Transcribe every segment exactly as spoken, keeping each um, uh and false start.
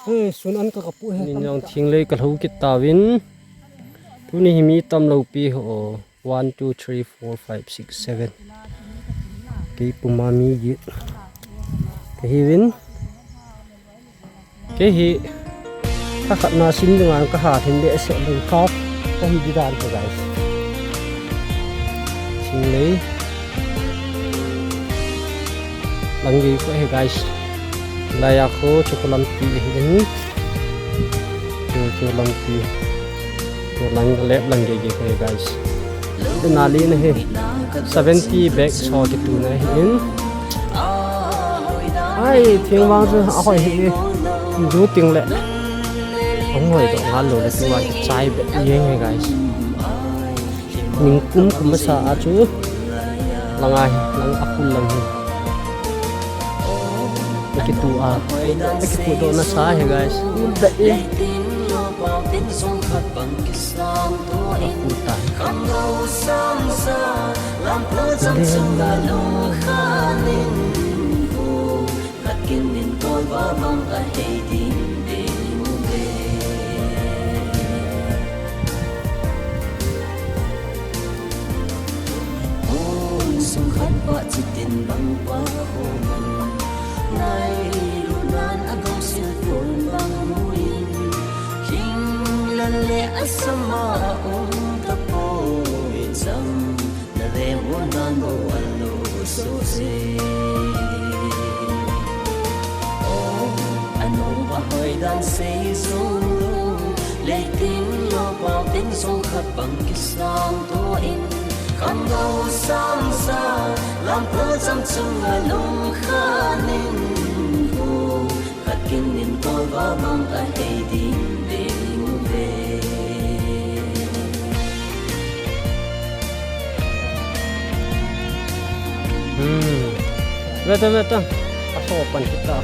Eh, sun an ka kapu he. Nin jong thinglei ka lhou kit tauvin. Tuni hi mi tam lou pi ho. One, two, three, four, five, six, seven. Kei puma mi get. Ka hiuvin. Kei hi. Ka khat na sin dunga ka ha thin le se lou ka. Ka hi di dan ko guys. Thinglei. Lang gei ko he guys. Laiya ko chu ko lampi le hi ni. Chu chu lampi. Chu lang lep lang gei gei ko he guys. Chu na li na he. Seventy bag so ki tu na hi in. Ai, thing vang chu a hoi hi. Du ting le. Ang hoi do ngal lo le tu wa chai be yeng he guys. Ningkum kum masa a chu. Lang a hi, lang a kul lang hi. Nakitu a. Nakitu do na sa he guys. Kul da e. Nakitu ta. Khat kin min kol va bang a hei ding ding u ve. Hun sung khat va chitin bang pa ho man. Nai lu nan a gong sil pun bang mu in. King lan le a sama um ta po in sam. Na le mo nan mo a lo so se. Oh, a no pa hoi dan sei zo. Leitin lo pa tin zo khat bang kisang to in. Kam lo sang sa, lam pa jam chung a lung kha nin ho. Khat kin nin tol va bang a hei ding ding u ve. Hmm. Veta, veta. A so pan kita.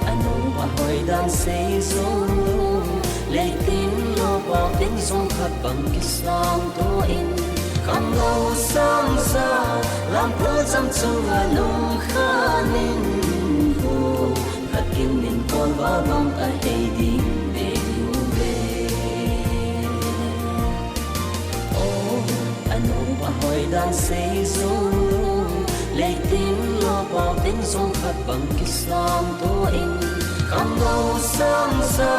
Anu a hoi dan sei zo. Leitin lo pa tin zong khat bang kisang to in. Kam lo sang sa, lam pa jam chung a lung kha nin ho. Khat kin nin kol va bang a hei ding ding u ve. Oh, a no pa hoi dan sei zo. Leitin lo pa tin zong khat bang kisang to in. Kam lo sang sa,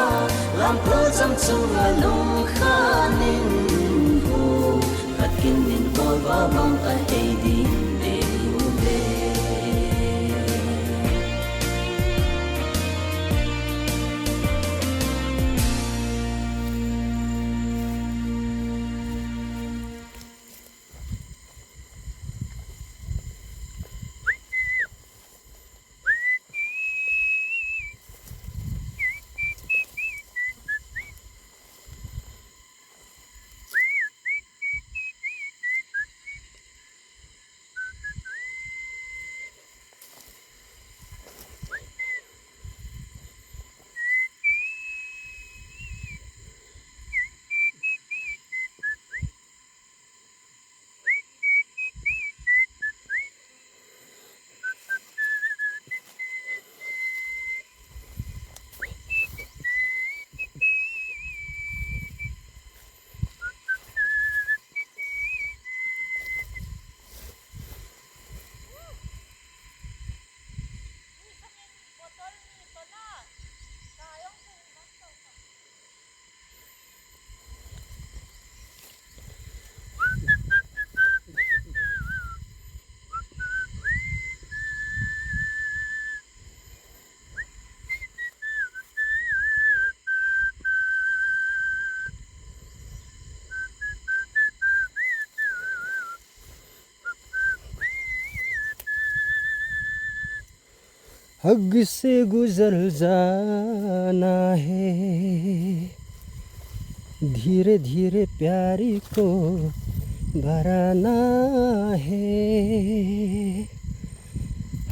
lam pa jam chung a lung kha nin ho. Khat kin nin kol va bang a hei ding ding u ve. हग से गुजर जाना है, धीरे धीरे प्यारी को भराना है,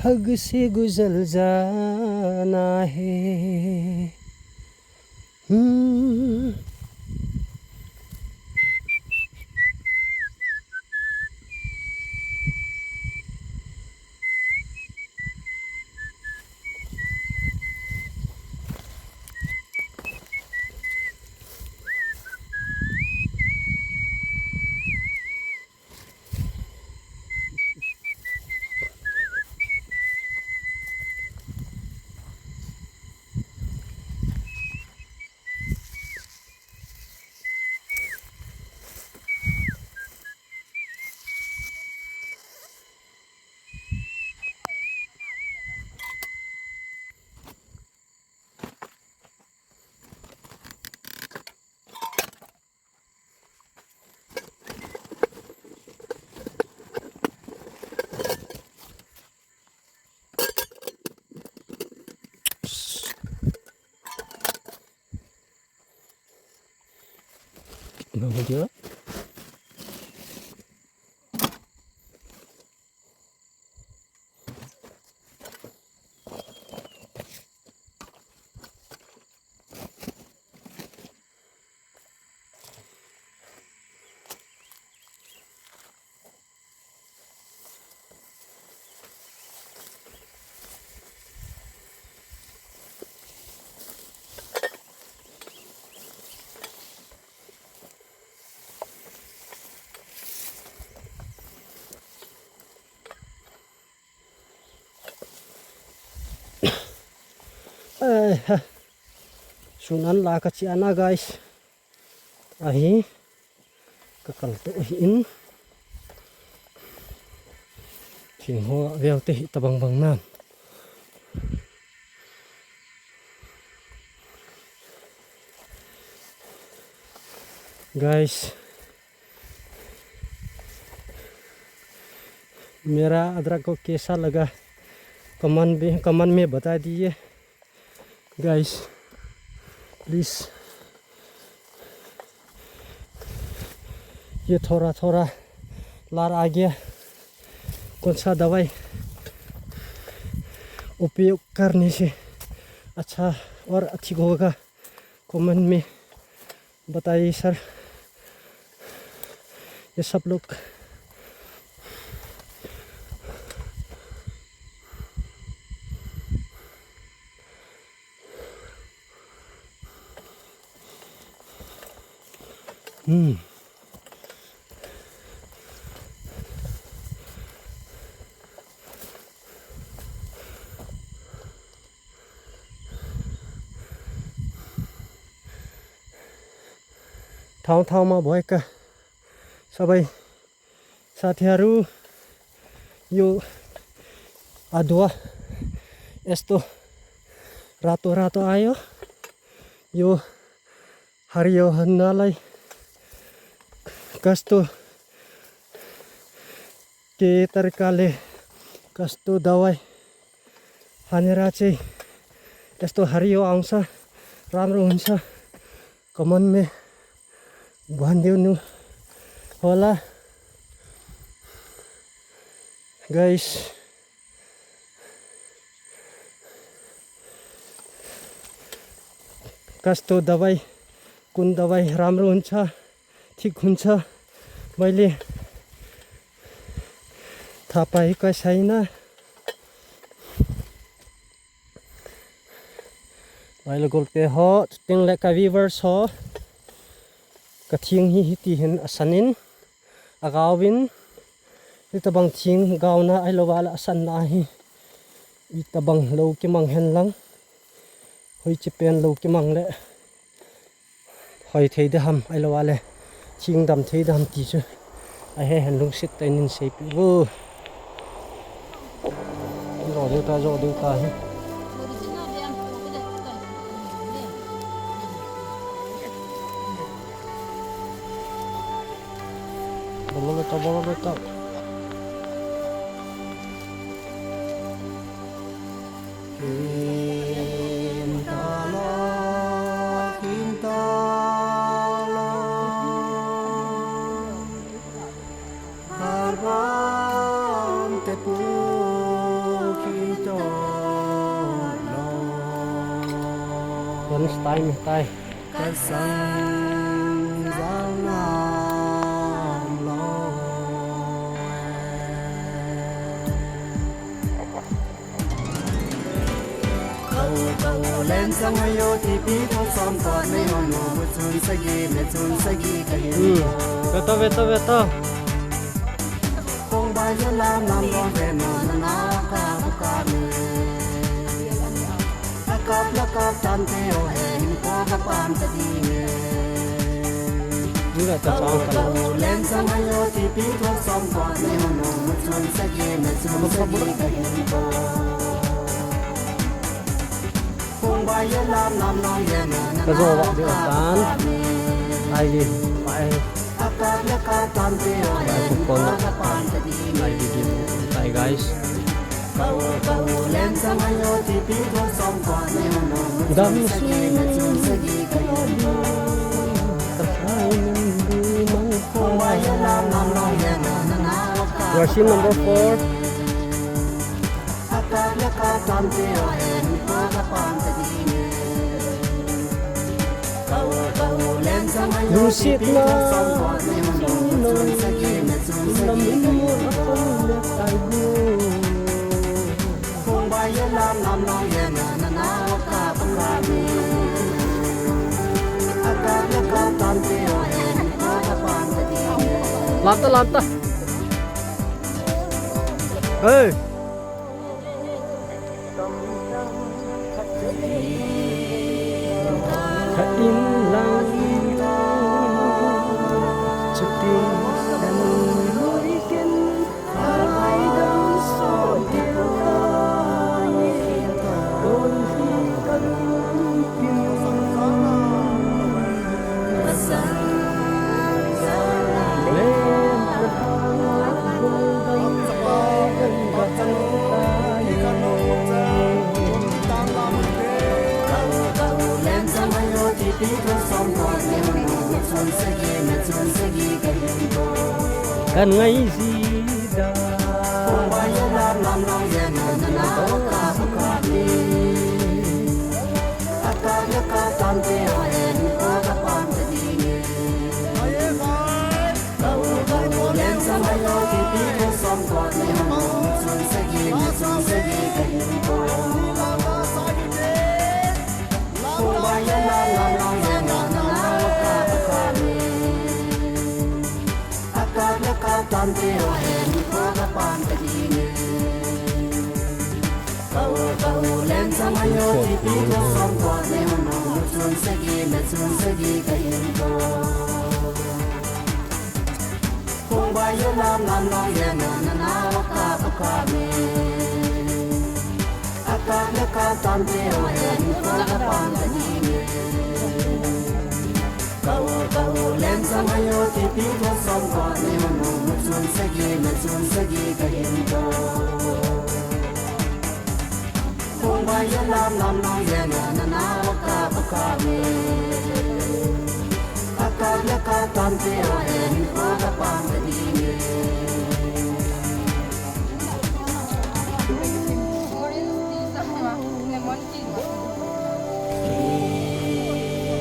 हग से गुजर जाना है। हम्म। कितना हो गया? Eh, ha. Sun an la ka chi ana, guys. Ahi. Ka kal to hi in. Thing ho vel te hi tabang bang nan. Guys, मेरा अदरक को कैसा लगा, कमेंट में, कमेंट में बता दीजिए। Guys, please, ये थोड़ा थोड़ा लार आ गया, कौन सा दवाई उपयोग करने से अच्छा और ठीक होगा, कमेंट में बताइए सर। ये सब लोग। हम्म। ठाउँ ठाउँमा भएका सबै साथीहरू, यो अदुवा यस्तो रातो रातो आयो। यो हरियो हुनलाई कस्तो, के तरिकाले, कस्तो दवाई हानेर चाहिँ यस्तो हरियो आउँछ, राम्रो हुन्छ, कमेन्टमा भनिदिनु होला। Guys, कस्तो दवाई, कुन दवाई राम्रो हुन्छ, ठिक हुन्छ, मैले थाहा पाएको छैन। Maile golte ho, chuteng le ka viewers ho, ka thing hi hiti hin asan in, agao in, hitabang thing gaona ahilouva le asanna hi, hitabang lou kimang hen lang, hoiche pen lou kimang le, hoi thei ding ham, ahilouva le, thing dam thei ding ham ti chu. Ahe hen lungset tah in nei seipeh uvo. Lo ding ta, jo ding ta hi. Bolo le ta, bolo le ta. Dance time tai. Hmm. Veto, veto, veto. Jura ta chang ka. Ka zo wa de tan. Ai di, ai. Ai ku kon. Ai di di. Ai guys. Dam su. Version number four. Lungsetna sino, sino min mo ako le taibo. Lanta, lanta. Hey. Ka in lang chuti kan lui ken ai dam so ti ai. Oi hi kan Kan ngai si da.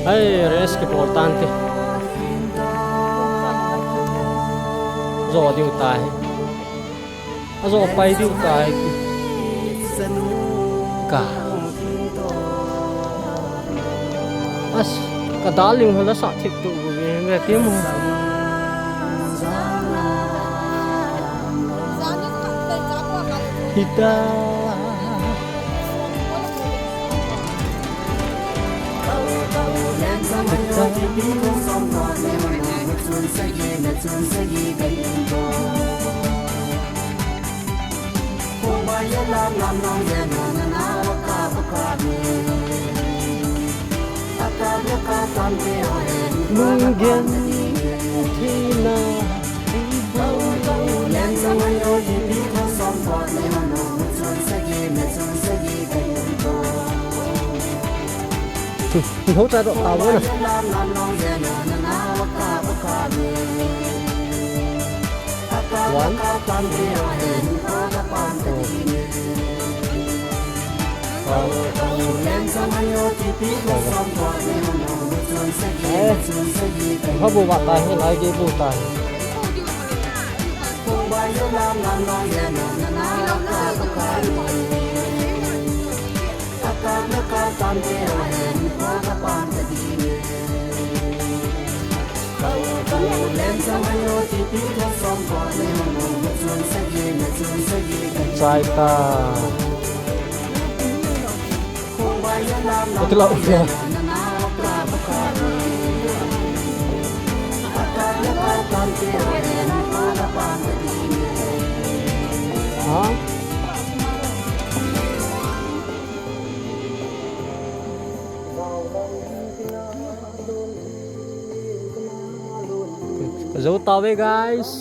Ai, rest kibol tante. Zo diu tai. Azo pai diu tai. Ka. As, ka darling ho la sa thik tu ve ve ti mo. Hita. Lunggen thina. Ho cha do ta wo na. One. Eh, habu ba ta hi lai ge bu ta hi. Chai ta. Ito la. Ha? Ka jou tauve, guys.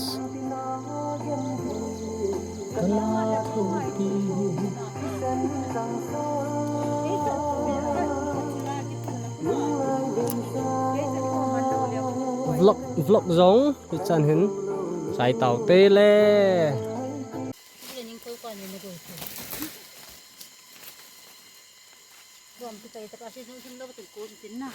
Vlog, vlog jong hichan hin chai tau te le. Rom tu tai ta ka si sum sum lo ka tin ko tin na.